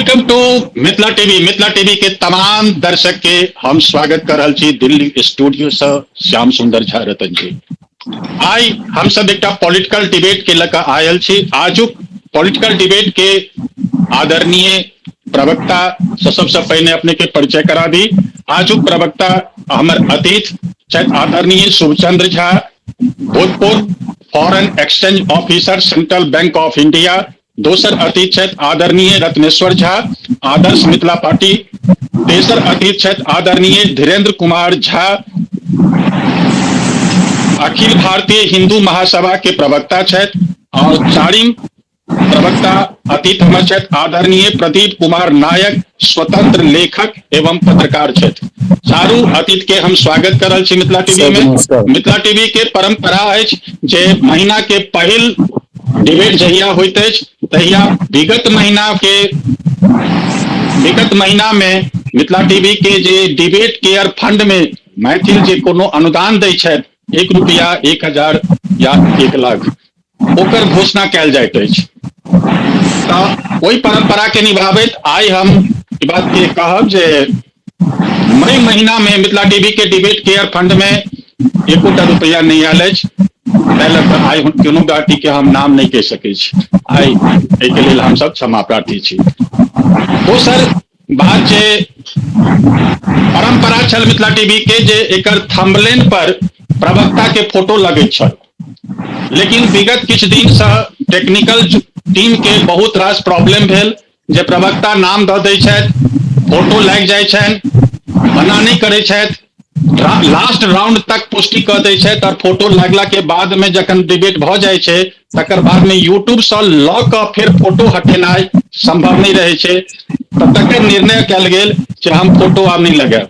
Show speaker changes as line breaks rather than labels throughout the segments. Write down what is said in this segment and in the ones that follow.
Welcome to Mithila TV. Mithila TV के तमाम दर्शक के हम स्वागत कर रहल छी दिल्ली स्टूडियो से श्याम सुंदर झा रतन जी। आइ हम सब एकटा पॉलिटिकल डिबेट के लऽ कऽ आयल छी। आजुक पॉलिटिकल डिबेट के आदरणीय प्रवक्ता से सबसे पहिने अपने के परिचय करा दी। आजुक प्रवक्ता हमर अतिथि छथि आदरणीय शुभचंद्र झा, भूतपूर्व foreign exchange officer, central bank of India. दोसर अतिथि छथि आदरणीय रत्नेश्वर झा, आदर्श मिथिला पार्टी। तेसर अतिथि छथि आदरणीय धीरेन्द्र कुमार झा, अखिल भारतीय हिंदू महासभा के प्रवक्ता छथि। और चारिम प्रवक्ता अतिथि हमर छथि आदरणीय प्रदीप कुमार नायक, स्वतंत्र लेखक एवं पत्रकार छथि। चारू अतिथि के हम स्वागत कर रहल छी मिथिला टीवी में। मिथिला टीवी के परंपरा अछि जे महीना के पहिल डिबेट जहिया होइत अछि तहिया विगत महीना में मिथिला टीवी के जे डिबेट केयर फंड में मैथिल जे कोनो अनुदान दै छथि, 1 रुपया, 1000 या 1 लाख, ओकर घोषणा कयल जाइत अछि। तऽ ओहि परंपरा के निभाबैत आइ हम ई बात के कहब जे मई महीना में मिथिला टीवी के डिबेट केयर फंड में एकोटा रुपया नहि आयल अछि। ताहि लऽ कऽ आइ कोनो पार्टी के हम नाम नहि कहि सकै छी। आइ एहिके लेल हमसब क्षमा प्रार्थी छी। दोसर बात जे परंपरा छल मिथिला टीवी के जे एकर थंबनेल पर प्रवक्ता के फोटो लगैत छल, लेकिन विगत किछु दिन से टेक्निकल टीम के बहुत रास प्रॉब्लम भेल जे प्रवक्ता नाम दऽ दै छथि, फोटो लागि जाइ छनि, मना नहि करै छथि, लास्ट राउंड तक पुष्टि कऽ दै छथि और फोटो लगला के बाद में जखन डिबेट भऽ जाइ छै तकर बाद में यूट्यूब से लऽ कऽ फेर फोटो हटेनाइ संभव नहि रहै छै। तऽ तकर निर्णय कयल गेल जे हम फोटो आब नहि लगायब।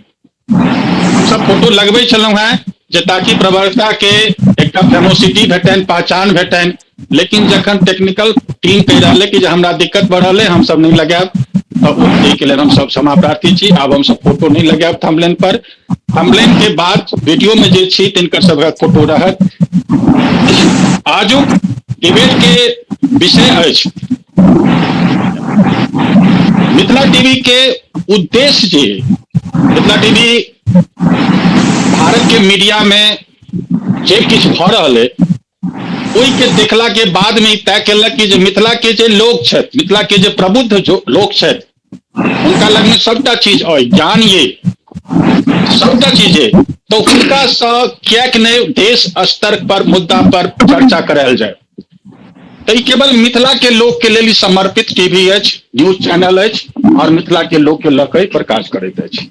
हमसब फोटो लगबै छलहुँ हेँ जे ताकि प्रवक्ता के एकटा फेमोसिटी भेटनि, पहचान भेटनि, लेकिन जखन टेक्निकल टीम कहि रहलै कि जे हमरा दिक्कत भऽ रहल है, हमसब नहि लगायब, तऽ एहिके लेल हमसब क्षमा प्रार्थी छी। आब हमसब फोटो नहि लगायब थंबनेल पर। थंबनेल के बाद वीडियो में जे छी तिनकर सबके फोटो रहत। आजुक डिबेट के विषय अछि मिथिला टीवी के उद्देश्य। जे मिथिला टीवी भारत के मीडिया में जे किछु भऽ रहल है ओहि के देखला के बाद में तय केलक कि जे मिथिला के जे लोक छथि, मिथिला के जे प्रबुद्ध जो लोक छथि, हुनका लग में सबटा चीज अछि, ज्ञान ये सबटा चीज है, तो हुनका सँ किएक नहि देश स्तर पर मुद्दा पर चर्चा करायल जाय। तऽ ई केवल मिथिला के लोक के लेल समर्पित टीवी अछि, न्यूज चैनल अछि और मिथिला के लोक के लऽ के पर काज करैत अछि।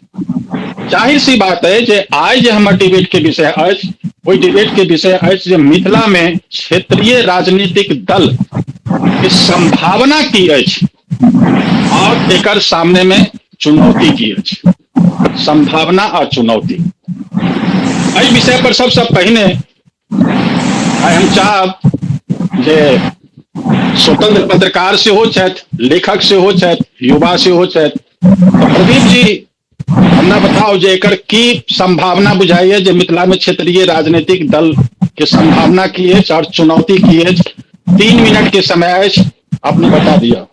जाहिर सी बात है जे आइ जे हमर डिबेट के विषय अछि, ओहि डिबेट के विषय अछि जे मिथिला में क्षेत्रीय राजनीतिक दल के संभावना की अछि और एकर सामने में चुनौती की अछि। संभावना आ चुनौती, एहि विषय पर सबसँ पहिने आइ हम चाहब जे स्वतंत्र पत्रकार सेहो छथि, लेखक सेहो छथि, युवा सेहो छथि, प्रदीप जी हमरा बताउ जे एकर की संभावना बुझाइए जे मिथिला में क्षेत्रीय राजनीतिक दल के संभावना की अछि और चुनौती की अछि। 3 मिनट के समय अछि, अपने बता दिअ।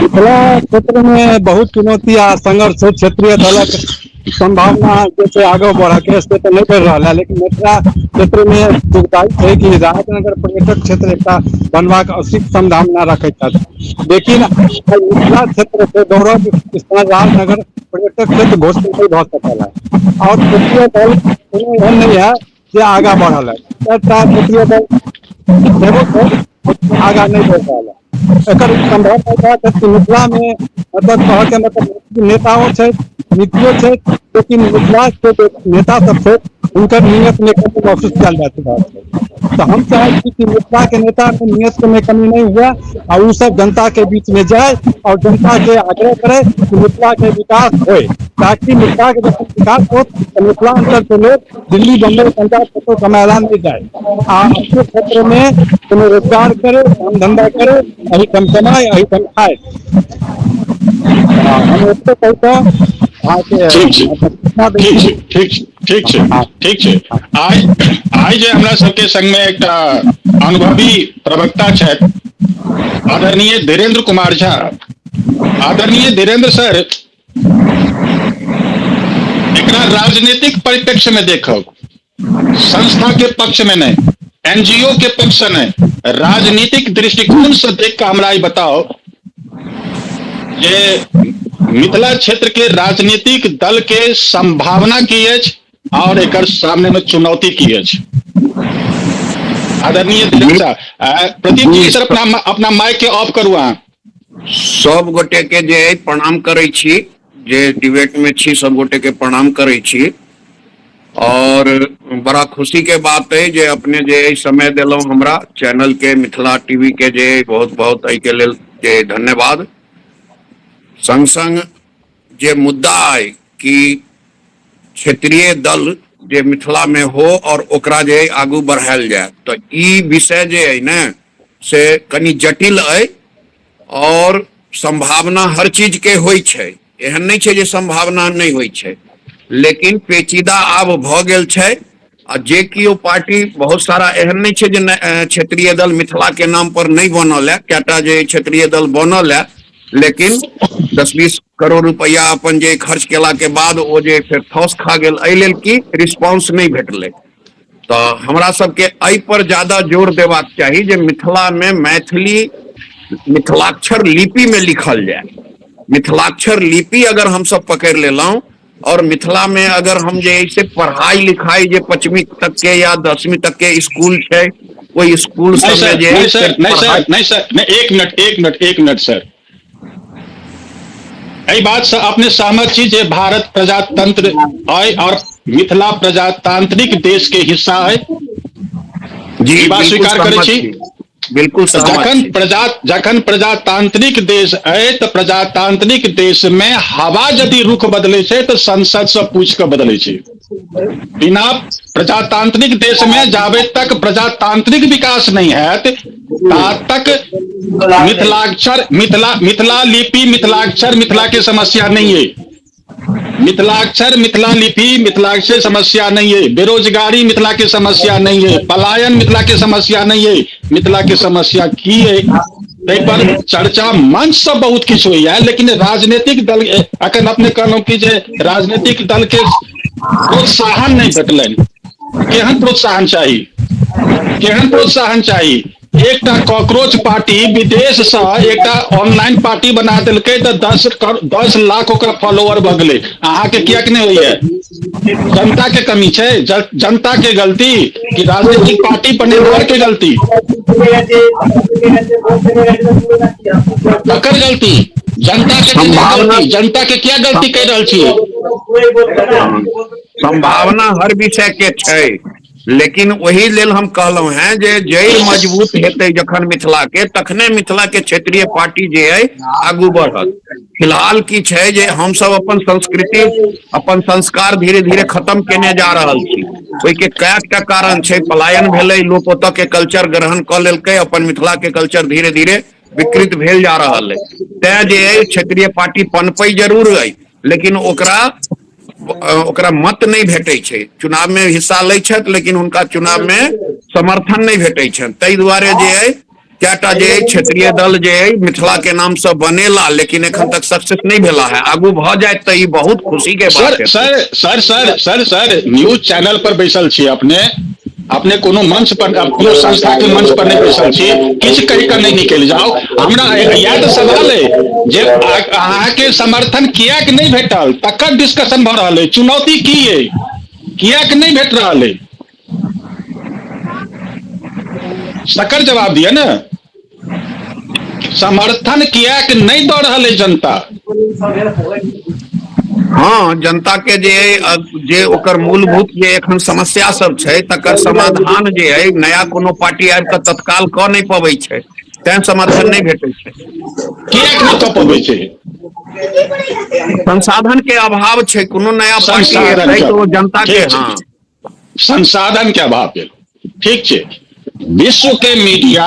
मिथिला क्षेत्र में बहुत चुनौती आ संघर्ष छै। क्षेत्रीय दलक संभावना जे छै आगे बढ़े से तऽ नहि बढ़ि रहल है, लेकिन मिथिला क्षेत्र में दुखदायी छै कि राजनगर पर्यटक क्षेत्र एकटा बनबाक असीम संभावना रखैत छथि, लेकिन मिथिला क्षेत्र के गौरव स्थान राजनगर पर्यटक क्षेत्र घोषित नहीं भऽ सकल है और क्षेत्रीय दल कोनो एहन नहीं है जे आगा बढ़ल है। चारिटा क्षेत्रीय दल हेबो छै, आगा नहीं बढ़ि रहल है। एकर संभव है कि मिथिला में मतलब कहके मतलब नेताओ छै, नीतियो छै, लेकिन मिथिला के जे नेता सब छै हुनकर नियत में कमी महसूस कयल जा रहल छै। तऽ हम चाहै छी कि मिथिला के नेता के नियत में कमी नहीं हुए आ ओ सब जनता के बीच में जाए और जनता के आग्रह करे कि मिथिला के विकास होए, ताकि मिथिला के जब विकास हो तो मिथिलांचल के लोग दिल्ली, बम्बई, पंजाब कतौ कमाए नहीं जाए आ अपने क्षेत्र में कोनो रोजगार करे, काम धंधा करे, एहिठाम कमाए, एहिठाम खाए। हम एते कहि कऽ अहाँके
ठीक छै, ठीक छै, ठीक छै, ठीक छै, ठीक छै। आइ आइ जे हमरा सबके संग में एकटा अनुभवी प्रवक्ता छथि आदरणीय धीरेन्द्र कुमार झा, आदरणीय धीरेन्द्र सर, एकरा राजनीतिक परिप्रेक्ष्य में देखब, संस्था के पक्ष में नहीं, एनजीओ के पक्ष से नहीं, राजनीतिक दृष्टिकोण से देख के हमरा ई बताओ जे मिथिला क्षेत्र के राजनीतिक दल के संभावना की अछि और एकर सामने में चुनौती की अछि। आदरणीय धीरेन्द्र सर, प्रदीप जी सर, अपना अपना माइक के ऑफ करू अहाँ।
सब गोटे के जे अइ प्रणाम करै छी, जे डिबेट में छी सब गोटे के प्रणाम करै छी। और बड़ा खुशी के बात है जे अपने जे अइ समय देलहुँ हमरा चैनल के, मिथिला टीवी के जे बहुत बहुत एहि के लेल जे धन्यवाद। संग संग जे मुद्दा अइ कि क्षेत्रीय दल जे मिथिला में हो और ओकरा जे आगू बढ़ायल जाय, तो ई विषय जे अइ ने से कनि जटिल अइ और संभावना हर चीज के होइ छै, एहन नहि छै जे संभावना नहि होइ छै, लेकिन पेचीदा आब भऽ गेल छै। आ जे केओ पार्टी बहुत सारा एहन नहि छै जे क्षेत्रीय दल मिथिला के नाम पर नहि बनल है, कएटा जे क्षेत्रीय दल बनल है, लेकिन 10-20 करोड़ रुपया अपन जे खर्च केला के बाद ओ जे फेर थौस खा गेल, एहि लेल की रिस्पॉन्स नहि भेटलै। तऽ हमरा सबके एहि पर ज्यादा जोर देबाक चाही जे मिथिला में मैथिली मिथिलाक्षर लिपि में लिखल जाय। मिथिलाक्षर लिपि अगर हमसब पकड़ि लेलहुँ और मिथिला में अगर हम जे है से पढ़ाई लिखाई जे 5वीं तक के या 10वीं तक के स्कूल छै, ओहि स्कूल
नहीं
सबमे
सर,
जे
नहीं
है से
सर, नहीं सर,
पढ़ाई
नहीं सर, नहीं, एक मिनट, एक मिनट, एक मिनट सर, एहि बात से अपने सहमत छी जे भारत प्रजातंत्र है और मिथिला प्रजातांत्रिक देश के हिस्सा है?
जी,
ई बात
बिल्कुल
स्वीकार करै
सहमत
छी?
छी, बिल्कुल
तऽ
सहमत
जखन
छी।
जखन प्रजातांत्रिक देश है तऽ प्रजातांत्रिक देश में हवा यदि रुख बदलै छै तऽ संसद से पूछि कऽ बदलै छै। बिना प्रजातांत्रिक देश में जाबे तक प्रजातांत्रिक विकास नहीं हैत ता तक मिथिलाक्षर, मिथिला, मिथिला लिपि, मिथिलाक्षर, मिथिला के समस्या नहीं है। मिथिलाक्षर, मिथिला लिपि, मिथिलाक्षर समस्या नहीं है। बेरोजगारी मिथिला के समस्या नहीं है। पलायन मिथिला के समस्या नहीं है। मिथिला के समस्या की है ताहि पर चर्चा मंच से बहुत किछु होइया, लेकिन राजनीतिक दल अखन अपने कहलहुँ कि जे राजनीतिक दल के प्रोत्साहन नहीं भेटलनि। केहन प्रोत्साहन चाही? केहन प्रोत्साहन चाही? एकटा कॉकरोच पार्टी विदेश से एकटा ऑनलाइन पार्टी बना देलकै तऽ 10 लाख ओकरा फॉलोअर भऽ गेलै। अहाँके किएक नहि होइया? जनता के कमी छै, जनता के गलती कि राजनीतिक पार्टी बनेनिहार के गलती? ककर गलती? जनता के
संभावना
गलती। जनता के किया गलती कहि रहल छियै?
संभावना हर विषय के छै, लेकिन ओही लेल हम कहलहुं हैं जे जड़ि मजबूत हेतै जखन मिथिला के, तखने मिथिला के क्षेत्रीय पार्टी जे है आगू बढ़त। फिलहाल की छै जे हमसब अपन संस्कृति, अपन संस्कार धीरे धीरे खत्म केने जा रहल छी। ओहिके कएकटा कारण छै। पलायन भेलै, लोक ओतऽ के कल्चर ग्रहण कऽ लेलकै, अपन मिथिला के कल्चर धीरे धीरे विकृत भेल जा रहल है। तैं जे है क्षेत्रीय पार्टी पनपै जरूर है, लेकिन ओकरा ओकरा मत नहि भेटै छै। चुनाव में हिस्सा लै छथि लेकिन हुनका चुनाव में समर्थन नहि भेटै छनि। ताहि दुआरे जे है कएटा जे है क्षेत्रीय दल जे है मिथिला के नाम से बनेला, लेकिन एखन तक सक्सेस नहीं भेला है। आगू भऽ जायत तऽ ई बहुत खुशी के बात
सर,
हेतै।
Sir, sir, sir, sir, sir, news channel पर बैसल छी अपने, अपने कोनो मंच पर, कोनो संस्था के मंच पर नहीं बैसल छी, किछु कहि कऽ नहि निकलि जाउ। हमरा इएह तऽ सवाल अइ जे अहाँके समर्थन किएक नहि भेटल, तकर डिस्कशन भऽ रहल अइ। चुनौती की अइ, किएक नहि भेट रहल अइ, तकर जवाब दिअ ने। समर्थन किएक नहि दऽ रहल अइ जनता?
हँ, जनता के जे जे ओकर मूलभूत जे एखन समस्या सब छै तकर समाधान जे है नया कोनो पार्टी आबि कऽ तत्काल कऽ नहि पबै छै, तैं समर्थन नहि भेटै छै।
किएक नहि कऽ पबै छै?
संसाधन के अभाव छै। कोनो नया पार्टी
संसाधन
एतै
के
तऽ ओ जनता के
ठीक छै।
हँ,
संसाधन के अभाव भेल, ठीक छै। विश्व के मीडिया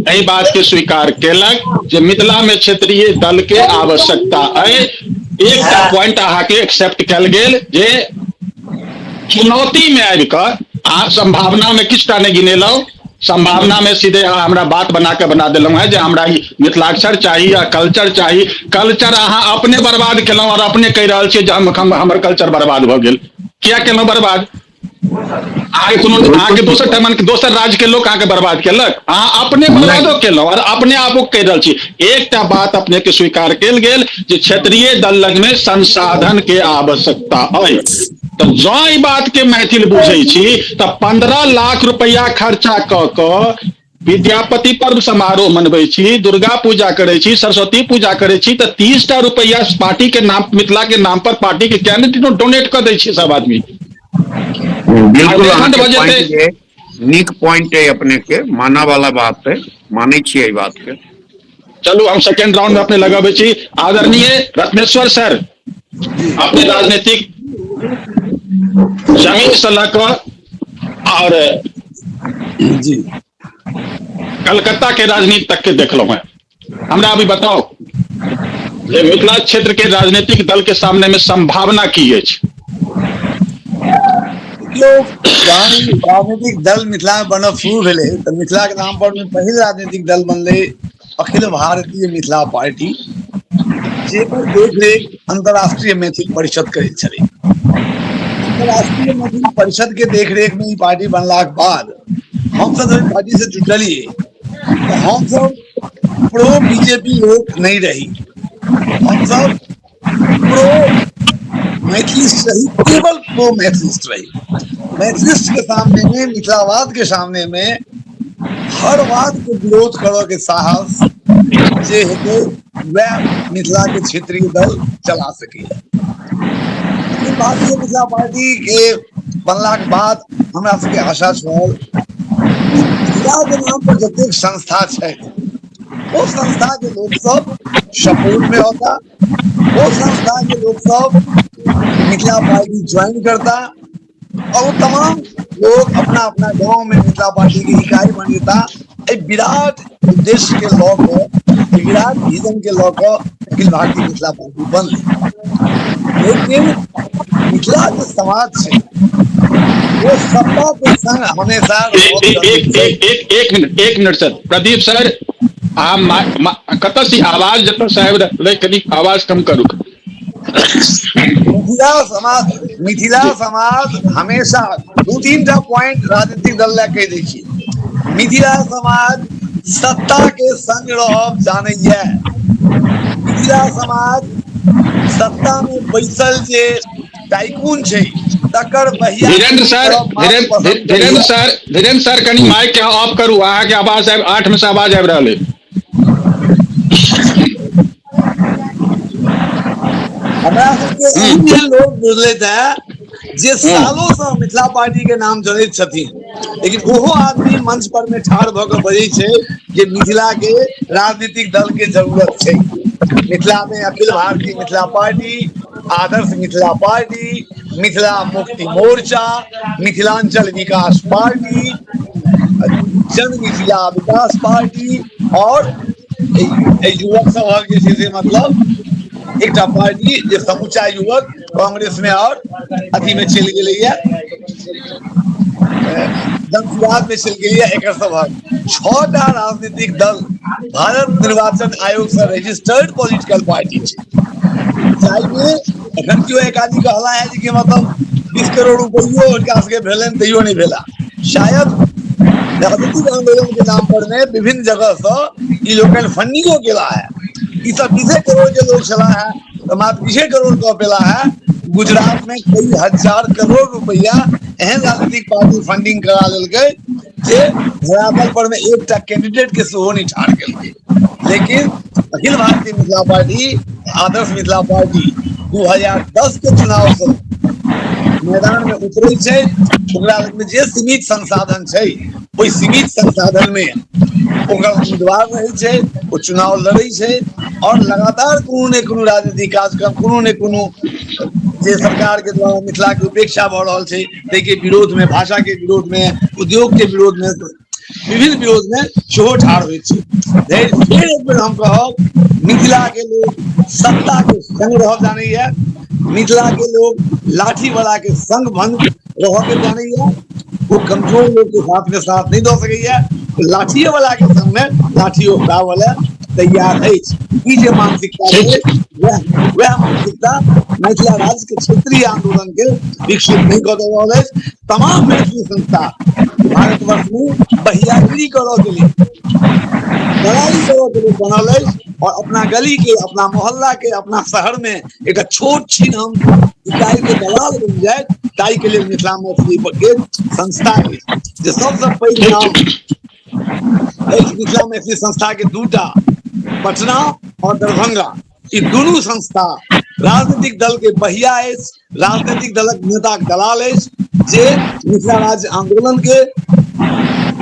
एहि बात के स्वीकार केलक जे मिथिला में क्षेत्रीय दल के आवश्यकता अइ। एकटा पॉइंट अहाँके एक्सेप्ट कयल गेल जे चुनौती में आबि कऽ अहाँ संभावना में किछुटा नहि गिनेलहुँ, संभावना में सीधे अहाँ हमरा बात बना के बना देलहुँ हेँ जे हमरा ई मिथिलाक्षर चाही आ कल्चर चाही। कल्चर अहाँ अपने बर्बाद केलहुँ और अपने कहि रहल छियै जे हमर कल्चर बर्बाद भऽ गेल। किया केलहुँ बर्बाद? अहाँके कोनो अहाँके दोसर ठमन दोसर राज्य के लोक अहाँके बर्बाद केलक? अहाँ अपने बर्बादो केलहुँ और अपने आपो कहि रहल छी। एकटा बात अपने के स्वीकार कयल गेल जे क्षेत्रीय दल लग में संसाधन के आवश्यकता अछि। तऽ जँ ई बात के मैथिल बुझै छी तऽ 15 लाख रुपया खर्चा कऽ कऽ विद्यापति पर्व समारोह मनबै छी, दुर्गा पूजा करै छी, सरस्वती पूजा करै छी, तऽ 30 टा रुपया पार्टी के नाम, मिथिला के नाम पर पार्टी के किया नहि डोनेट कऽ दै छी सब आदमी?
बिल्कुल, अहाँके पॉइंट जे नीक पॉइंट है अपने के, माना वाला बात है, मानै छियै एहि बात के।
चलू हम सेकेंड राउंड में अपने लगाबै छी। आदरणीय रत्नेश्वर सर, अपने राजनीतिक जमीन से लऽ कऽ और
जी
कलकत्ता के राजनीति तक के देखलहुं हैं। हमरा अभी बताओ जे मिथिला क्षेत्र के राजनीतिक दल के सामने में संभावना की अछि?
देखियौ, जहन ई राजनीतिक दल मिथिला मे बनब शुरू भेलै तऽ मिथिला के नाम पर पहिल राजनीतिक दल बनलै अखिल भारतीय मिथिला पार्टी, जेकर देखरेख अंतर्राष्ट्रीय मैथिल परिषद करै छलै। अंतर्राष्ट्रीय मैथिल परिषद के देखरेख में ई पार्टी बनलाक बाद हमसब जब पार्टी से जुटलियै तऽ हमसब प्रो बीजेपी लोक नहि रही, हमसब प्रो मैथिलिस्ट रही, केवल प्रो मैथिलिस्ट रही। मैथिलिस्ट के सामने में, मिथिलावाद के सामने में हर बात के विरोध करऽ के साहस जे हेतै वएह मिथिला के क्षेत्रीय दल चला सकैया। अखिल भारतीय मिथिला पार्टी के बनलाक बाद हमरा सबके आशा छल मिथिला के नाम पर जतेक संस्था छै ओ संस्था के लोक सब सपोर्ट में होता, ओ संस्था के लोग सब मिथिला पार्टी ज्वाइन करता और वो तमाम लोग अपना अपना गांव में मिथिला पार्टी की इकाई बनेता। एहि विराट उद्देश्य के लऽ कऽ, एहि विराट विजन के लऽ कऽ अखिल भारतीय मिथिला पार्टी बनलै। लेकिन मिथिला जे समाज छै वो सत्ता के संग हमेशा
एक एक एक एक एक मिनट, एक मिनट सर, प्रदीप सर, अहाँ कतऽ से आवाज जतऽ से आबि रहलै कनि आवाज कम करू।
मिथिला समाज, मिथिला समाज हमेशा दू तीन टा पॉइंट राजनीतिक दल लए कहि दै छी। मिथिला समाज सत्ता के संग रहब जानैया। मिथिला समाज सत्ता में बैसल जे टाइकून छै तकर बहिया
Dhirendra sir, Dhirendra sir, Dhirendra sir कनि माइक के ऑफ करू, अहाँके आवाज आबि 8 में से आवाज आबि रहल है।
हमरा सबके एहन एहन लोग बुझलथि है जे सालों से मिथिला पार्टी के नाम जनैत छथिन, लेकिन ओहो आदमी मंच पर में ठाढ़ भऽ कऽ बजै छै जे मिथिला के राजनीतिक दल के जरूरत छै। मिथिला में अखिल भारतीय मिथिला पार्टी, आदर्श मिथिला पार्टी, मिथिला मुक्ति मोर्चा, मिथिलांचल विकास पार्टी, जन मिथिला विकास पार्टी और युवक सभक जे छै से मतलब एकटा पार्टी जे समूचा युवक कांग्रेस में और अथी में चलि गेलैया, जनसुराज में चलि गेलैया। एकर सभक 6टा राजनीतिक दल भारत निर्वाचन आयोग से रजिस्टर्ड पॉलिटिकल पार्टी छै, जाहिमे एखन केओ एक आदमी कहला है जे कि मतलब 20 करोड़ रुपैयो हुनका सबके भेलनि तैयो नहि भेला। शायद राजनीतिक आंदोलन के नाम पर में विभिन्न जगह से ई लोकनि फंडिंगो केला है। ई सब 20 करोड़ के लोग छला है तो मात्र 20 करोड़ कऽ पेला है। गुजरात में कई हजार करोड़ रुपया एहन राजनीतिक पार्टी फंडिंग करा लेलकै जे धरातल पर में एकटा कैंडिडेट के सेहो नहि ठाढ़ केलकै। लेकिन अखिल भारतीय मिथिला पार्टी, आदर्श मिथिला पार्टी 2010 के चुनाव से मैदान में उतरे छै। ओकरा लग में जे सीमित संसाधन छै ओहि सीमित संसाधन में ओकर उम्मीदवार रहै छै, ओ चुनाव लड़ै छै और लगातार कोनो ने कोनो राजनीतिक कार्यक्रम, कोनो ने कोनो जे सरकार के द्वारा मिथिला के उपेक्षा भऽ रहल छै ताहिके विरोध में, भाषा के विरोध में, उद्योग के विरोध में, विभिन्न विरोध में सेहो ठाढ़ होइ छै। फेर एक बेर हम कहब, मिथिला के लोग सत्ता के संग रहब जानैया, मिथिला के लोग लाठी वाला के संग भंग रह के जानैया ओ कमजोर लोक के साथ में साथ नहि दऽ सकैया। लाठिए वाला के संग में लाठी ओकरा वाला तैयार अछि। ई जे मानसिकता छै वएह वएह मानसिकता मिथिला राज्य के क्षेत्रीय आंदोलन के विकसित नहि कऽ रहल अछि। तमाम मैथिली संस्था भारतवर्ष में बहियागिरी करऽ के लेल, दलाली करऽ के लेल बनल अछि और अपना गली के, अपना मोहल्ला के, अपना शहर में एक छोट छीन हम इकाई के दलाल बनि जाए, ताहि के लेल मिथिला मैथिली के संस्था अछि जे सबसँ पैघ नाम अछि मिथिला मैथिली संस्था के दूटा, पटना और दरभंगा। ई दुनू संस्था राजनीतिक दल के बहिया अछि, राजनीतिक दलक नेता के दलाल अछि जे मिथिला राज्य आंदोलन के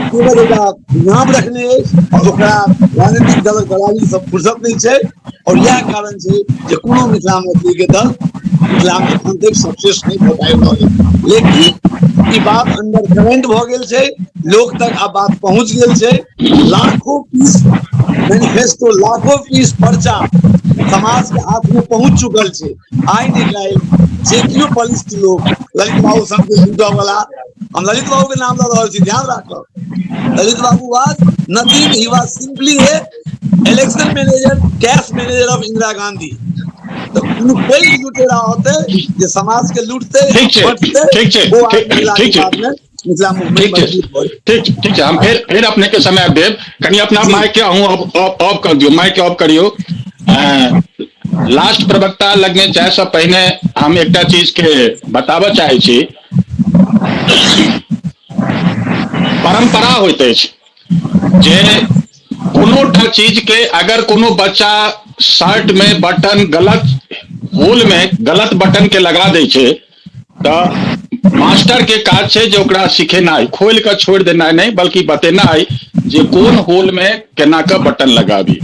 केवल एकटा नाम रखने अछि और ओकरा राजनीतिक दलक दलाली सब फुर्सत नहीं छै। और यह कारण छै जे कोनो मिथिला मैथिली के दल मिथिला में एखन तक सक्सेस नहीं भऽ पाबि रहल अछि। लेकिन ई बात अंडर करेंट भऽ गेल छै, लोक तक आब बात पहुंच गेल छै। लाखों पीस मैनिफेस्टो, लाखों पीस पर्चा समाज के हाथ में पहुंच चुकल छै। आइ ने काल्हि जे केओ बलिष्ठ लोक, ललित बाबू सन के लूटऽ वाला, हम ललित बाबू के नाम लऽ रहल छी, ध्यान राखब, Lalit Babu was nothing, he was simply a election manager, cash manager of Indira Gandhi. तऽ कोनो पैघ लुटेरा होतै जे समाज के लूटतै,
ठीक छै,
बटतै,
ठीक छै,
ओ
ठीक,
आदमी
ठीक छै।
बाद में मिथिला मूवमेंट
ठीक छै,
मजबूत भऽ जेतै।
ठीक, ठीक छै, हम फेर अपने के समय देब। कनि अपना माइक के अहूँ ऑफ कर दियौ, माइक के ऑफ करियौ। लास्ट प्रवक्ता लगने जाय से पहिने हम एकटा चीज के बताबऽ चाहै छी। परंपरा होइत अछि जे कोनोटा चीज के अगर कोनो बच्चा शर्ट में बटन गलत होल में गलत बटन के लगा दै छै तऽ मास्टर के काज छै जे ओकरा सिखेनाइ, खोलि कऽ छोड़ि देनाइ नहि, बल्कि बतेनाइ जे कोन होल में केना कऽ बटन लगाबी।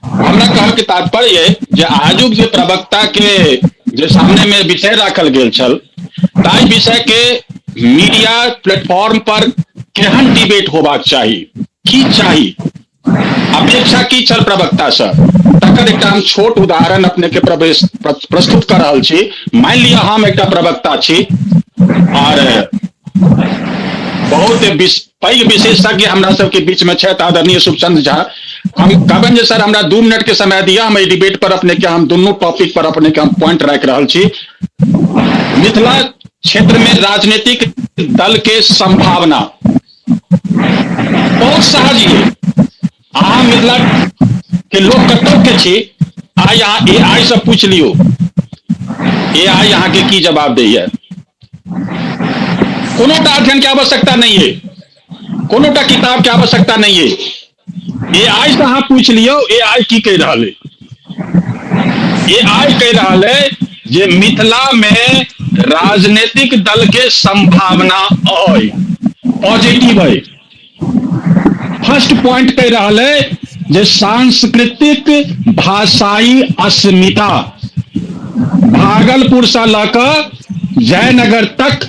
हमरा कहऽ के तात्पर्य अइ जे आजुक जे प्रवक्ता के जे सामने में विषय राखल गेल छल, ताहि विषय के मीडिया प्लेटफॉर्म पर केहन डिबेट होबाक चाही, की चाही, अपेक्षा की छल प्रवक्ता से, तकर एकटा हम छोट उदाहरण अपने के प्रस्तुत कर रहल छी। मान लिअ हम एकटा प्रवक्ता छी और बहुत पैघ विशेषज्ञ हमरा सबके बीच में छथि आदरणीय शुभचंद्र झा। हम कहबनि जे सर हमरा 2 मिनट के समय दिअ, हम एहि डिबेट पर अपने के हम दुनू टॉपिक पर अपने के हम पॉइंट राखि रहल छी। मिथिला क्षेत्र में राजनीतिक दल के संभावना बहुत सहज है। अहाँ मिथिला के लोग कतौ के छी, आइ अहाँ ए आई से पूछ लियौ, ए आई अहाँ के की जवाब दैया। कोनोटा अध्ययन के आवश्यकता नहीं है, कोनोटा किताब के आवश्यकता नहीं है। ए आई से अहाँ पूछ लियौ, ए आई की कहि रहल है। ए आई कहि रहल है जे मिथिला में राजनीतिक दल के संभावना अइ, पॉजिटिव है। फर्स्ट पॉइंट कहि रहल है जे सांस्कृतिक भाषाई अस्मिता भागलपुर से लऽ कऽ जयनगर तक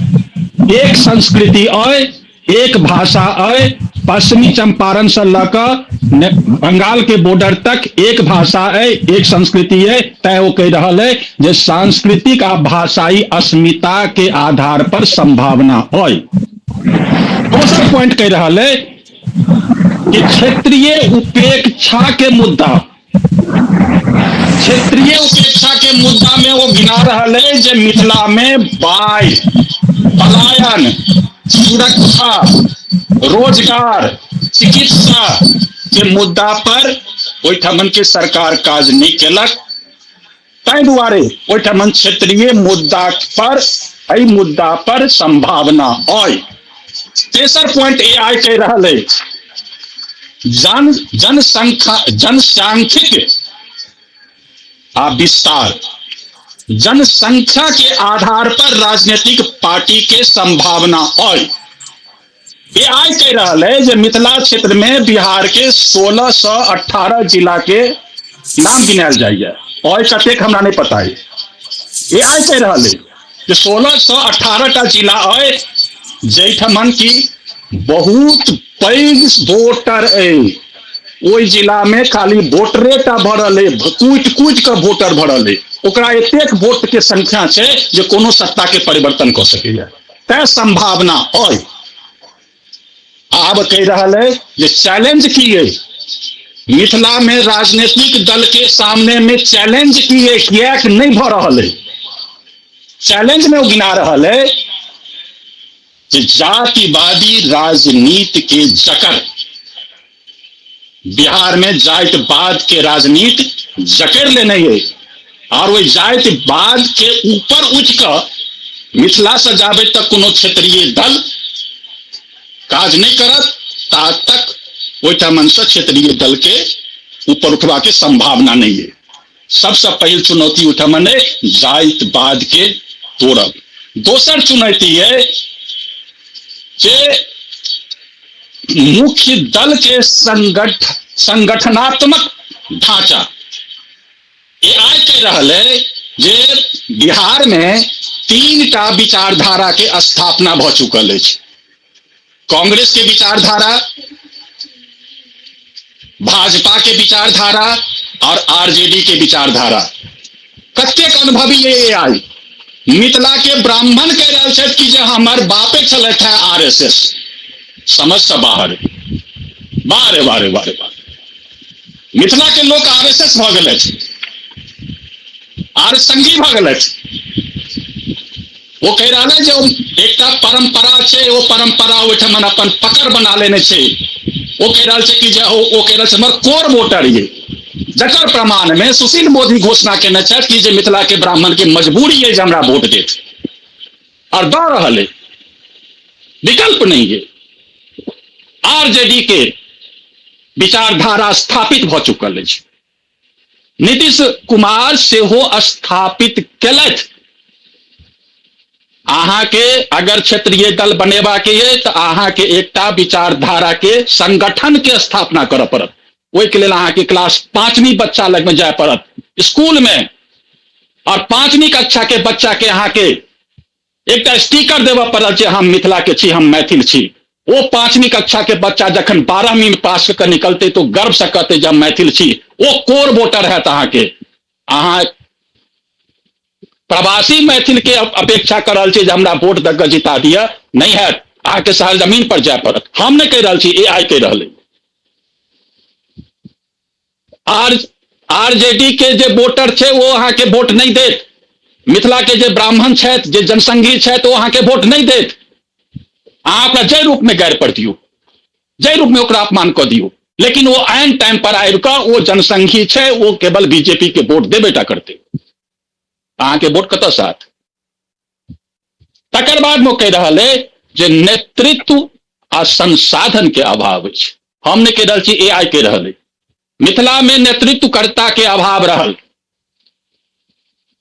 एक संस्कृति अइ, एक भाषा अइ। पश्चिमी चंपारण से लऽ कऽ बंगाल के बॉर्डर तक एक भाषा अइ, एक संस्कृति अइ। तैं ओ कहि रहल है जे सांस्कृतिक आ भाषाई अस्मिता के आधार पर संभावना अइ। दोसर पॉइंट कहि रहल है कि क्षेत्रीय उपेक्षा के मुद्दा, क्षेत्रीय उपेक्षा के मुद्दा में वो गिना रहल है जे मिथिला में बाढ़ि, पलायन, सुरक्षा, रोजगार, चिकित्सा के मुद्दा पर ओहिठामन के सरकार काज नहीं केलक। ताहि दुआरे ओहिठामन क्षेत्रीय मुद्दा पर, एहि मुद्दा पर संभावना अइ। तेसर पॉइंट ए आई कहि रहल अछि जनसंख्या, जनसांख्यिक आ विस्तार, जनसंख्या के आधार पर राजनीतिक पार्टी के संभावना अइ। ए आई कहि रहल है जे मिथिला क्षेत्र में बिहार के 16 से 18 जिला के नाम गिनायल जाइए, और कतेक हमरा नहीं पता है। ए आई कहि रहल है जे 16 से 18 टा जिला अइ जैठमन की बहुत पैघ वोटर अइ। ओहि जिला में खाली वोटरे टा भरल है, कूटि कूटि कऽ वोटर भरल है। ओकरा एतेक वोट के संख्या छै जे कोनो सत्ता के परिवर्तन कऽ सकैया, तैं संभावना अइ। आब कहि रहल है जे चैलेंज की है मिथिला में राजनीतिक दल के सामने में चैलेंज की है, किएक नहीं भऽ रहल है। चैलेंज में ओ गिना रहल है जे जातिवादी राजनीति के जकड़ बिहार में जातिवाद के राजनीति जकड़ लेने है और वही जातिवाद के ऊपर उठ कऽ मिथिला से जाबे तक कोनो क्षेत्रीय दल काज नहीं करत ता तक ओहिठाम से क्षेत्रीय दल के ऊपर उठवा के संभावना नहीं है। सबसे पहिल चुनौती ओहिठाम है जातिवाद के तोड़ब। दोसर चुनौती है जे मुख्य दल के संगठनात्मक ढांचा। ए आई कहि रहल है जे बिहार में 3टा विचारधारा के स्थापना भ चुकल अछि। कांग्रेस के विचारधारा, भाजपा के विचारधारा और आरजेडी के विचारधारा। कतेक अनुभवी है ए आई। मिथिला के ब्राह्मण कह रहल छथि कि जे हमर बापे छलथि है आरएसएस, समझ से बाहर। बारे बारे बारे बारे मिथिला के लोक आरएसएस भऽ गेल अछि, आर संगी भऽ गेल अछि। ओ कहि रहल है जे ओ एकटा परंपरा छै, ओ परंपरा ओहिठाम अपन पकड़ बना लेने छै। ओ कहि रहल छै कि जे ओ कहि रहल छै हमर कोर वोटर ये, जकर प्रमाण में सुशील मोदी घोषणा केने छथि कि जे मिथिला के ब्राह्मण के मजबूरी है जे हमरा वोट देत, और दऽ रहल है, विकल्प नहीं है। आरजेडी के विचारधारा स्थापित भऽ चुकल अछि, नीतीश कुमार सेहो स्थापित केलथि। अहाँके अगर क्षेत्रीय दल बनेबाक ये तऽ अहाँके एकटा विचारधारा के संगठन के स्थापना करऽ पड़त। ओहिके लेल अहाँके क्लास 5वीं बच्चा लग में जाय पड़त स्कूल में, और 5वीं कक्षा के बच्चा के अहाँके एकटा स्टिकर देबऽ पड़त जे हम मिथिला के छी, हम मैथिल छी। ओ 5वीं कक्षा के बच्चा जखन 12वीं में पास कऽ निकलते तो गर्व से कहते जे हम मैथिल छी। ओ कोर वोटर हैत अहाँके। अहाँ प्रवासी मैथिल के अपेक्षा कर रहल छी जे हमरा वोट दऽ कऽ जिता दिअ, नहीं हैत। अहाँके शहर जमीन पर जाय पड़त। हम नहीं कहि रहल छी, ए आई कहि रहल है। आरजेडी के जे वोटर छै ओ अहाँके वोट नहीं देत। मिथिला के जे ब्राह्मण छथि, जे जनसंघी छथि, ओ अहाँके वोट नहीं देत। अहाँ ओकरा जाहि रूप में गारि पर दियौ, जाहि रूप में ओकरा अपमान कऽ दियौ, लेकिन ओ ऐन टाइम पर आबि कऽ ओ जनसंघी छै, ओ केवल बीजेपी के वोट देबे टा करतै। अहाँके वोट कतऽ से आयत? तकर बाद में कहि रहल है जे नेतृत्व आ संसाधन के अभाव अछि। हम नहीं कहि रहल छी, ए आई कहि रहल है। मिथिला में नेतृत्वकर्ता के अभाव रहल।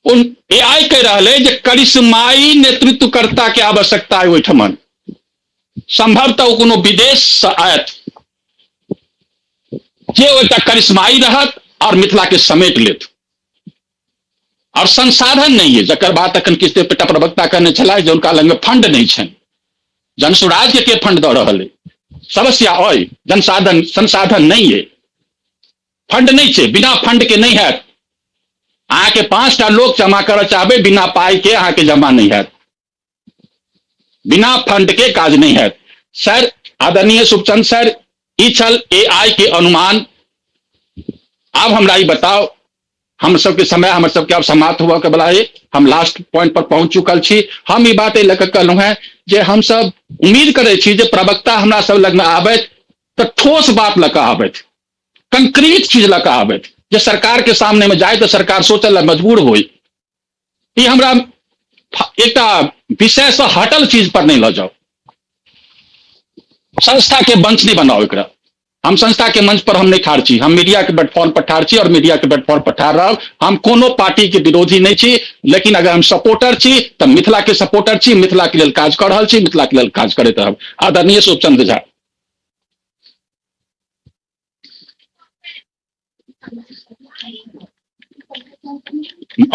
उन ए आई कहि रहल है जे करिश्माई नेतृत्वकर्ता के आवश्यकता है ओहिठमन। संभवतः ओ कोनो विदेश से आयत जे ओहिटा करिश्माई रहत और मिथिला के समेट लेत। और संसाधन नहीं है, जकर बात अखन किछु देर पहिने प्रवक्ता कहने छलाह जे हुनका लग में फंड नहीं छनि। जनसुराज के फंड दऽ रहल है? समस्या अइ, जनसाधन संसाधन नहीं है, फंड नहीं छै। बिना फंड के नहीं हैत। अहाँके 5टा लोक जमा करऽ चाहबै, बिना पाई के अहाँके जमा नहीं हैत, बिना फंड के काज नहीं हैत। सर, आदरणीय शुभचंद्र सर, ई छल ए आई के अनुमान। आब हमरा ई बताउ, हम सबके समय हमर सबके आब समाप्त हुआ के बला है, हम लास्ट पॉइंट पर पहुंच चुकल छी। हम ई बात एहि लऽ कऽ कहलहुँ हेँ जे हम सब उम्मीद करै छी जे प्रवक्ता हमरा सब लगमे आबथि तऽ ठोस बात लऽ कऽ आबथि, कंक्रीट चीज लऽ कऽ आबथि, जे सरकार के सामने में जाय तऽ सरकार सोचऽ लए मजबूर होय। ई हमरा एकटा विषय से हटल चीज पर नहीं लऽ जाउ, संस्था के मंच नहीं बनाओ एकरा। हम संस्था के मंच पर हम नहीं ठाढ़ छी, हम मीडिया के प्लेटफॉर्म पर ठाढ़ छी और मीडिया के प्लेटफॉर्म पर ठाढ़ रहब। हम कोनो पार्टी के विरोधी नहीं छी, लेकिन अगर हम सपोर्टर छी तऽ मिथिला के सपोर्टर छी, मिथिला के लेल काज कऽ रहल छी, मिथिला के लेल काज करैत रहब। आदरणीय शुभचंद्र झा।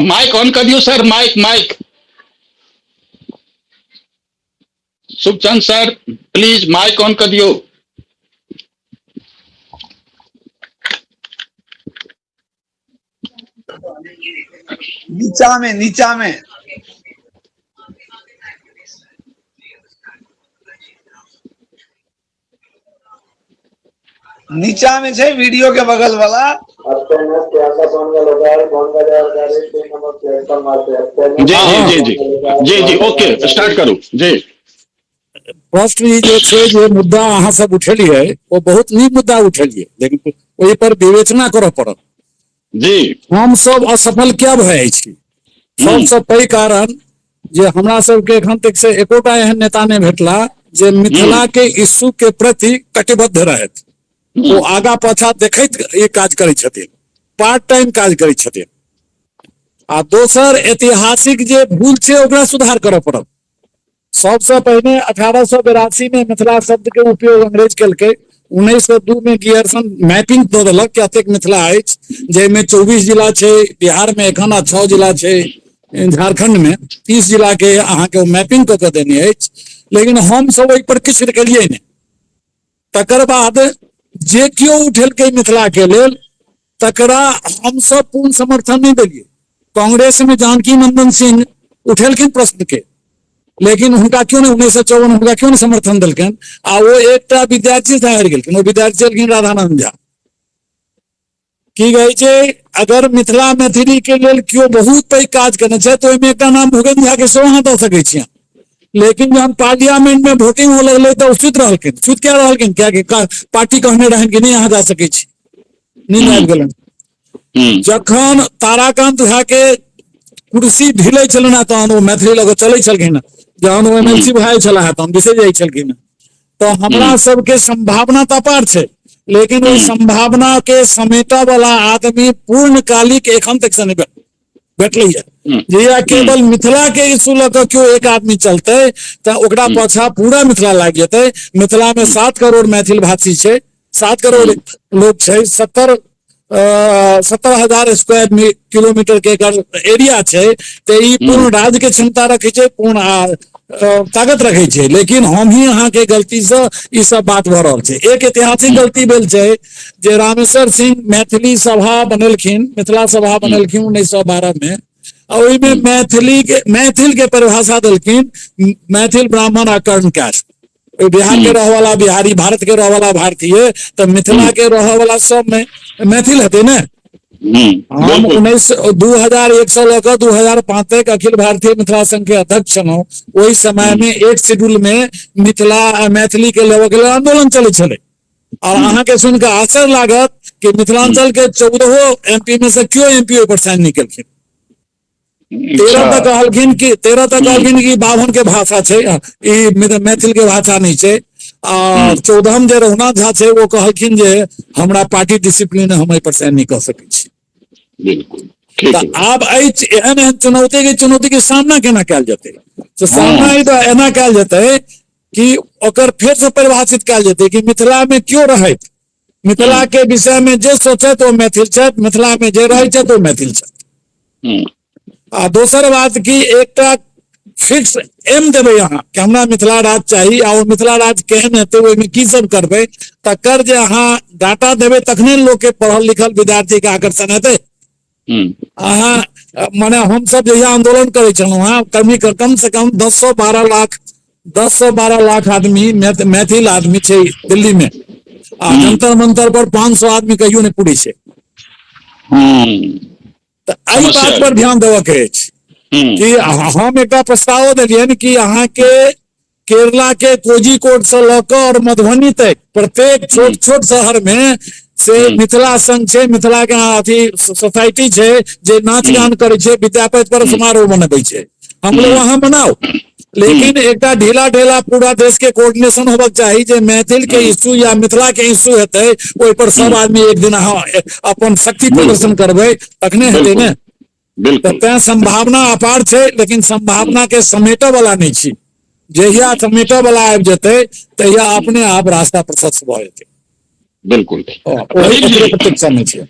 माइक ऑन कर दियो sir, mic mic. Shubhchand sir please mic on कर दियो।
नीचा में, नीचा में। नीचा में छै वीडियो के बगल वाला।
जी जी जी जी जी जी, ओके, स्टार्ट करू जी।
फर्स्ट ई जे छै, जे मुद्दा अहाँ सब उठेलियै ओ बहुत नीक मुद्दा उठेलियै, लेकिन ओहि पर विवेचना करऽ पड़त। हम सब असफल किया भऽ जाइ छी? सबसँ पैघ कारण जे हमरा सबके एखन तक से एकोटा एहन नेता नहि भेटला जे मिथिला के इश्यू के प्रति कटिबद्ध रहथि। ओ आगा पाछा देखैत ई काज करै छथिन, पार्ट टाइम काज करै छथिन। आ दोसर ऐतिहासिक जे भूल छै ओकरा सुधार करऽ पड़त। सबसँ पहिने 1882 में मिथिला शब्द के उपयोग अंग्रेज केलकै। 1902 में गियर्सन मैपिंग दऽ देलक कि एतेक मिथिला अछि, जाहिमे 24 जिला छै बिहार में एखन आ 6 जिला छै झारखंड में, 30 जिला के अहाँके ओ मैपिंग कऽ के देने अछि। लेकिन हम सब ओहि पर किछु केलियै नहि। तकर बाद जे केओ उठेलकै मिथिला के लेल तकरा हमसब पूर्ण समर्थन नहि देलियै। कांग्रेस में जानकी नंदन सिंह उठेलखिन प्रश्न के, लेकिन हुनका क्यों नहीं 1954 हुनका क्यों नहीं समर्थन देलखिन? आ ओ एकटा विद्यार्थी से हारि गेलखिन, ओ विद्यार्थी छलखिन राधानंद झा। की कहै छै, अगर मिथिला मैथिली के लेल केओ बहुत पैघ काज केने छै तऽ ओहिमे एकटा नाम भूपेन्द्र झा के सेहो अहाँ दऽ सकै छियै। लेकिन जहन पार्लियामेंट में वोटिंग हो लगलै तऽ ओ सुति रहलखिन। सुति किया रहलखिन? कियाकि पार्टी कहने रहनि कि नहि अहाँ जा सकै छी, नींद आबि गेलनि। जखन ताराकांत झा के कुर्सी ढिलै छलनि तहन ओ मैथिली लऽ कऽ चलै छलखिन, जहन ओ एमएलसी भए छलाह तहन बिसरि जाइ छलखिन। तऽ हमरा सबके संभावना तऽ अपार छै, लेकिन ओहि संभावना के समेटऽ वाला आदमी पूर्णकालिक एखन तक से नहि भेटलैया। जहिया केवल मिथिला के इशू लऽ कऽ केओ एक आदमी चलतै तऽ ओकरा पाछा पूरा मिथिला लागि जेतै। मिथिला में 7 करोड़ मैथिल भाषी छै, 7 करोड़ लोग छै, 70,000 स्क्वायर किलोमीटर के एकर एरिया छै, तऽ ई पूर्ण राज्य के क्षमता रखै छै, पूर्ण ताकत रखै छै। लेकिन हम ही अहाँके गलती से ई सब बात भऽ रहल छै। एक ऐतिहासिक गलती भेल छै जे रामेश्वर सिंह मैथिली सभा बनेलखिन, मिथिला सभा बनेलखिन 1912 में, आ ओहिमे मैथिली के, मैथिल के परिभाषा देलखिन मैथिल ब्राह्मण आ कर्ण कास्ट। बिहार के रहवाला बिहारी, भारत के रहवाला भारतीय, तऽ मिथिला के रहवाला सब में मैथिल हेतै ने। हम 2001 से लऽ कऽ 2005 तक अखिल भारतीय मिथिला संघ के अध्यक्ष छलहुँ। ओहि समय में एक शेड्यूल में मिथिला मैथिली के लेबऽ के लेल आंदोलन चलै छलै। और अहाँके सुनि कऽ आश्चर्य लागत कि मिथिलांचल के 14 एमपी में से केओ एमपी ओहि पर साइन नहि केलखिन। 13 तक कहलखिन कि 13 तक कहलखिन कि बाभन के भाषा छै, ई मैथिल के भाषा नहि छै। आ 14 जे रघुनाथ झा छै ओ कहलखिन जे हमरा पार्टी डिसिप्लिन हम एहि पर साइन नहि कऽ सकै छी।
बिल्कुल
तऽ आब एहि एहन एहन चुनौती के चुनौती के सामना केना कयल जेतै? तऽ सामना ई तऽ एना कयल जेतै कि ओकर फेर से परिभाषित कयल जेतै कि मिथिला में क्यों रहैत, मिथिला के विषय में जे सोचत ओ मैथिल छथि, मिथिला में जे रहै छथि ओ मैथिल छथि। आ दोसर बात कि एकटा फिक्स एम देबै अहाँ कि हमरा मिथिला राज्य चाही, आ ओ मिथिला राज्य केहन हेतै, ओहिमे की सब करबै, तकर जे अहाँ डाटा देबै तखने लोक के पढ़ल लिखल विद्यार्थी के आकर्षण हेतै। अहाँ मने हमसब जहिया आंदोलन करै छलहुँ हँ, कमी कम से कम दस सौ बारह लाख, दस सौ बारह लाख आदमी मैथिल आदमी छै दिल्ली में, आ जंतर मंतर पर 500 आदमी कहियो नहि पूरै छै। तऽ एहि बात पर ध्यान देबऽ के अछि कि हम एकटा प्रस्ताव देलियनि कि अहाँके केरला के कोझिकोड से लऽ कऽ और मधुबनी तक प्रत्येक छोट छोट शहर में से मिथिला संघ छै, मिथिला के अथी सोसाइटी छै जे नाच गान करै छै, विद्यापति पर समारोह मनबै छै, हम लोग वहां मनाओ। लेकिन एकटा ढीला ढेला पूरा देश के कोऑर्डिनेशन होबक चाही जे मैथिल के इश्यू या मिथिला के इश्यू हेतै ओहि पर सब आदमी एक दिन अहाँ अपन शक्ति प्रदर्शन करबै तखने हेतै ने। तऽ तें संभावना अपार छै, लेकिन संभावना के समेटऽ वाला नहि छी। जहिया समेटऽ वाला आबि जेतै तहिया अपने आप रास्ता प्रशस्त भऽ जेतै।
बिल्कुल।
ओकरे प्रतीक्षा नहि छै।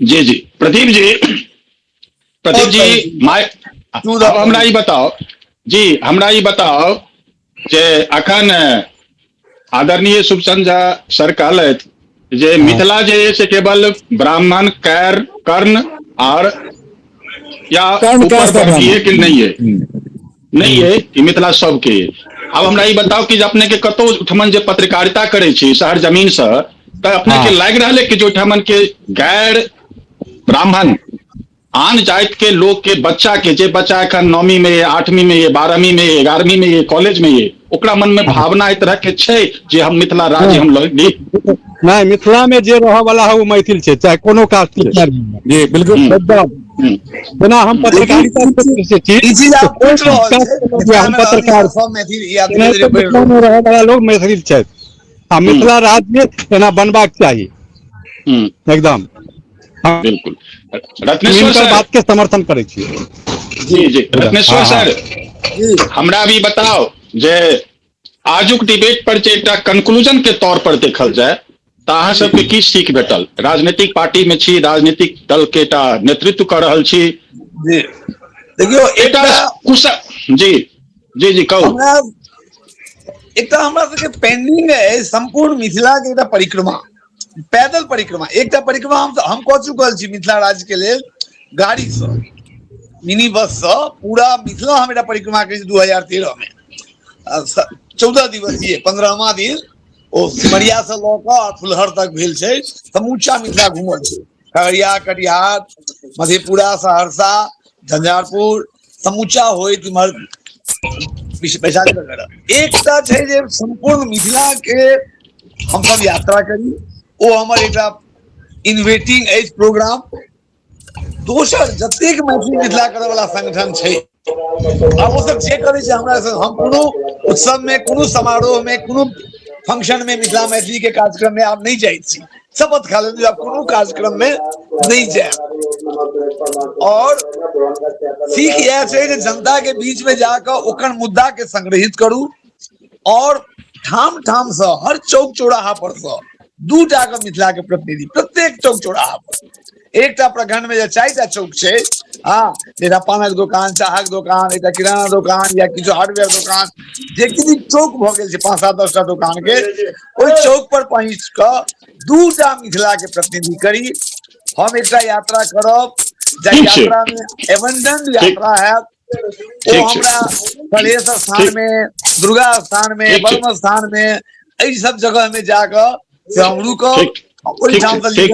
जी जी प्रदीप जी, प्रदीप जी my हमरा ई बताओ जी, हमरा ई बताओ जे अखन आदरणीय शुभचंद्र झा सर कहलथि जे मिथिला जे है से केवल ब्राह्मण कैर कर्ण और या ऊपर वर्गीय के नहीं है, नहीं है कि मिथिला सबके। अब हमरा ई बताओ कि अपने के कतौ ठमन जे पत्रकारिता करै छी शहर जमीन से, तऽ अपने के लागि रहल है कि जो ओहिठामन के गैर ब्राह्मण आन जाति के लोग के बच्चा के जे बच्चा एखन नौवीं में ये आठवीं में ये 12वीं में ये 11वीं में ये कॉलेज में ये ओकरा मन में भावना एहि तरह के छै जे हम मिथिला राज्य हम ली।
नहि, मिथिला में जे रहऽ वाला है ओ मैथिल छै, चाहे कोनो कास्ट छै।
जी बिल्कुल।
एकदम। जेना हम पत्रकारिता क्षेत्र से छी,
ई चीज आप
तऽ
पूछ रहल
कोन
छै,
कास्ट
मिथिला
हम
मे रहल
पत्रकार
सब मैथिल ई आब
तेनाहिते
धीरे धीरे बढ़ि
मिथिला
रहल
में रहऽ वाला लोग मैथिल छथि आ मिथिला राज्य एना बनबाक चाही। एकदम। हम
बिल्कुल। रत्नेश्वर
हिनकर
सर।
बात के समर्थन करै छी।
जी जी रत्नेश्वर
हाँ, हाँ।
सर, हमरा भी बताओ जे आजुक डिबेट पर जे एकटा कंक्लूजन के तौर पर देखल जाय तऽ अहाँ सबके की सीख भेटल? राजनीतिक पार्टी में छी, राजनीतिक दल के एकटा नेतृत्व कऽ रहल छी।
जी देखियौ,
एकटा कुशल जी जी जी कहू।
हमरा एकटा हमरा सबके पेंडिंग है संपूर्ण मिथिला के एकटा परिक्रमा, पैदल परिक्रमा। एकटा परिक्रमा हम कऽ चुकल छी मिथिला राज्य के लेल, गाड़ी से, मिनी बस से पूरा मिथिला हम एकटा परिक्रमा करै छी 2013 में। 14 दिवसीय 15वां दिन ओ सिमरिया से लऽ कऽ आ फुलहर तक भेल छै, समूचा मिथिला घूमल छै। खगड़िया, कटिहार, मधेपुरा, सहरसा, झंझारपुर समूचा होइत इम्हर वैशाली वगैरह। एकटा छै जे संपूर्ण मिथिला के हमसब यात्रा करी, ओ हमर एकटा इनवेटिंग अछि प्रोग्राम। दोसर, जतेक मैथिली मिथिला करऽ वाला संगठन छै, आब ओ सब जे करै छै हमरा से, हम कोनो उत्सव में, कोनो समारोह में, कोनो फंक्शन में मिथिला मैथिली के कार्यक्रम में आब नहि जाइ छी। शपथ खा लेलहुँ आब कोनो कार्यक्रम में नहि जायब। और सीख इएह छै जे जनता के बीच में जाकऽ ओकर मुद्दा के संग्रहित करू और ठाम ठाम से हर चौक चौराहा पर से दूटा के मिथिला के प्रतिनिधि प्रत्येक चौक चौराहा पर, एकटा प्रखंड में जे 4टा चौक छै, हाँ, एकटा पानक दोकान, चाहक दोकान, एकटा किराना दोकान या किछु हार्डवेयर दोकान, जे किछु चौक भऽ गेल छै 5, 7, 10टा दोकान के, ओहि चौक पर पहुँच कऽ दूटा मिथिला के प्रतिनिधि करी। हम एकटा यात्रा करब, जाहि यात्रा में एबंडन यात्रा हैत, ओ हमरा कलेश स्थान में, दुर्गा स्थान में, ब्रह्म स्थान में, एहि सब जगह में जाकऽ से हम रुकब, ओहिठाम से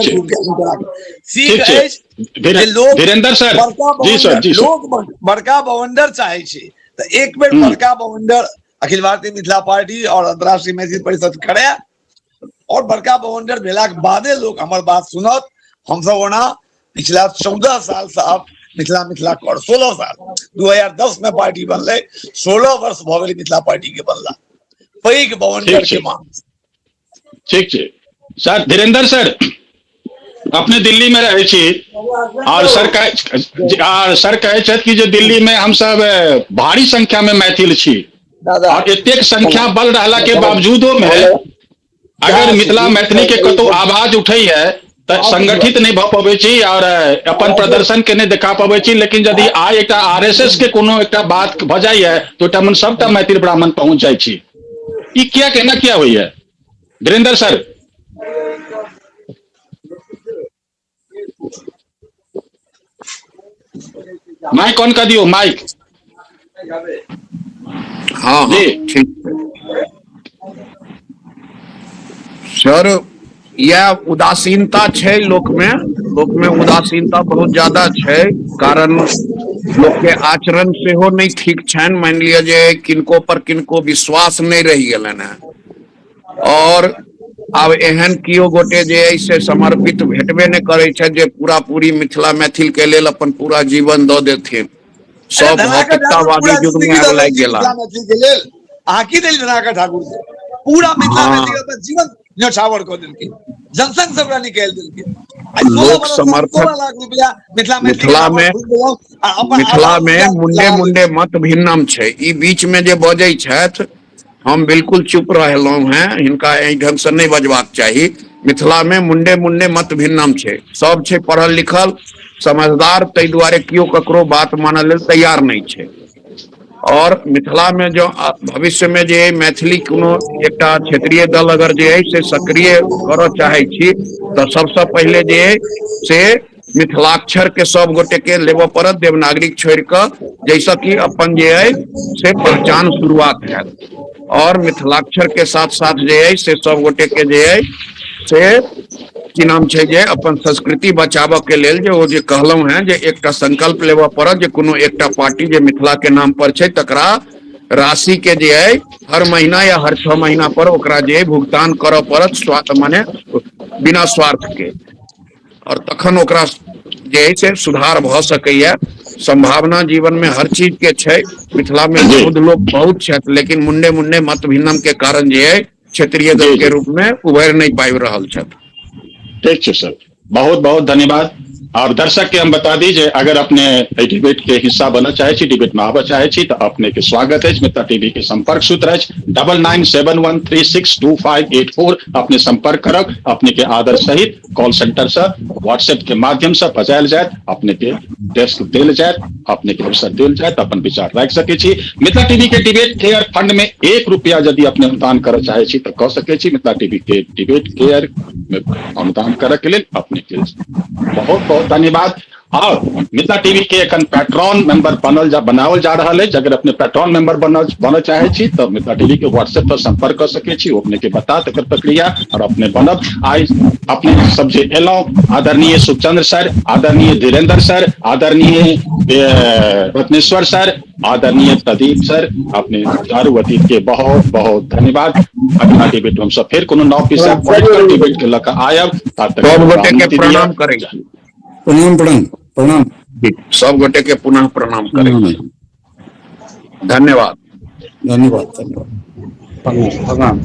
सीख अछि जे लोग
धीरेन्द्र सर, जी सर, जी सर,
लोग बड़का बवंडर चाहे छै तऽ एक बेर बड़का बवंडर अखिल भारतीय मिथिला पार्टी और अंतर्राष्ट्रीय मैथिली परिषद करे और बड़का बवंडर भेलाक बादे लोग हमर बात सुनत। हमसब ओना पिछला 14 साल से आब मिथिला मिथिला कर, 16 साल, 2010 में पार्टी बनलै, 16 वर्ष भऽ गेलै मिथिला पार्टी के बनला, पैघ बवंडर के मांग।
ठीक छै सर। धीरेन्द्र सर, अपने दिल्ली में रहै छी और सर कह सर कहै छथि कि जे दिल्ली में हमसब भारी संख्या में मैथिल छी और एतेक संख्या बल रहला के बावजूदो में अगर मिथिला मैथिली के कतौ आवाज उठै है तऽ संगठित नहि भऽ पबै छी और अपन प्रदर्शन के नहि देखा पबै छी, लेकिन यदि आइ एकटा आरएसएस के कोनो एकटा बात भऽ जाइए तऽ ओहिठाम सबटा मैथिल ब्राह्मण पहुँच जाइ छी। ई किया केना किया होइए धीरेन्द्र सर? माइक ऑन कर दियो, माइक।
हाँ हाँ ठीक सर। यह उदासीनता छै लोक में, लोक में उदासीनता बहुत ज्यादा छै, कारण लोक के आचरण सेहो नहि ठीक छनि। मानि लिअ जे किनको पर किनको विश्वास नहि रहि गेलनि हेँ और आब एहन केओ गोटे जे अइ से समर्पित भेटबे नहि करै छथि जे पूरा पूरी मिथिला मैथिल के लेल अपन पूरा जीवन दऽ देथिन। सब भौतिकतावादी युग में आबि लागि गेला।
अहाँ की देली धनाकर ठाकुर के? पूरा मिथिला मैथिल अपन जीवन न्योछावर कऽ देलकै, जनसंघ से ओकरा निकालि देलकै।
लोक समर्थक
लाख रुपया मिथिला
मिथिला में, मिथिला में मुंडे मुंडे मत भिन्नम छै। ई बीच में जे बजै छथि हम बिल्कुल चुप रहलहुं हैं, हिनका एहि ढंग से नहि बजबाक चाही। मिथिला में मुंडे मुंडे मत भिन्नम छै, सब छै पढ़ल लिखल समझदार, ताहि दुआरे केओ ककरो बात मानऽ लेल तैयार नहि छै। और मिथिला में जो भविष्य में जे मैथिली कोनो एकटा क्षेत्रीय दल अगर जे है से सक्रिय करऽ चाहै छी तऽ सबसँ पहिले जे है से मिथिलाक्षर के सब गोटे के लेबऽ पड़त, देवनागरी छोड़ि कऽ, जाहिसँ कि अपन जे है से पहचान शुरुआत हैत। और मिथिलाक्षर के साथ साथ जे है से सब गोटे के जे है से की नाम छै जे अपन संस्कृति बचाबऽ के लेल जे ओ जे कहलहुं हेँ जे एकटा संकल्प लेबऽ पड़त जे कोनो एकटा पार्टी जे मिथिला के नाम पर छै तकरा राशि के जे अइ हर महीना या हर 6 महीना पर ओकरा जे अइ भुगतान करऽ पड़त, माने बिना स्वार्थ के, और तखन ओकरा जे है से सुधार भऽ सकैया। संभावना जीवन में हर चीज के छै, मिथिला में बहुत लोग बहुत छथि, लेकिन मुंडे मुंडे मत भिन्नम के कारण जे है क्षेत्रीय दल के रूप में उभरि नहीं पाबि रहल छथि।
ठीक छै सर, बहुत बहुत धन्यवाद। और दर्शक के हम बता दी जे अगर अपने एहि डिबेट के हिस्सा बनऽ चाहे छी, डिबेट में आबऽ चाहे छी, तऽ अपने के स्वागत अछि। मिथिला टीवी के संपर्क सूत्र अछि 9971362584। अपने संपर्क करब, अपने के आदर सहित कॉल सेंटर से व्हाट्सएप के माध्यम से बजायल जायत, अपने के डेस्क देल जायत, अपने के अवसर देल जायत, अपन विचार राखि सकै छी। मिथिला टीवी के डिबेट केयर फंड में 1 रुपया यदि अपने अनुदान करऽ चाहे छी तऽ कऽ सकै छी। मिथिला टीवी के डिबेट केयर में अनुदान करऽ के लेल अपने के बहुत बहुत धन्यवाद। और मिथिला टीवी के एखन पैट्रॉन मेंबर बनाओल जा रहल अछि। अगर अपने पैट्रॉन मेंबर बनऽ चाहे छी तऽ मिथिला टीवी के व्हाट्सएप पर संपर्क कऽ सकै छी, अपने के बता तकर प्रक्रिया और अपने बनब। आइ अपने सब जे एलहुँ, आदरणीय सुखचंद्र सर, आदरणीय धीरेन्द्र सर, आदरणीय रत्नेश्वर सर, आदरणीय प्रदीप सर, अपने चारू अतिथि के बहुत बहुत धन्यवाद। अगला डिबेट हम सब फिर कोनो नव विषय पॉलिटिकल डिबेट के लऽ कऽ आयब। तब तक
सब गोटे के प्रणाम करै छी।
प्रणाम प्रणाम प्रणाम।
सब गोटे के पुनः प्रणाम करै छी। धन्यवाद।
धन्यवाद धन्यवाद।
प्रणाम।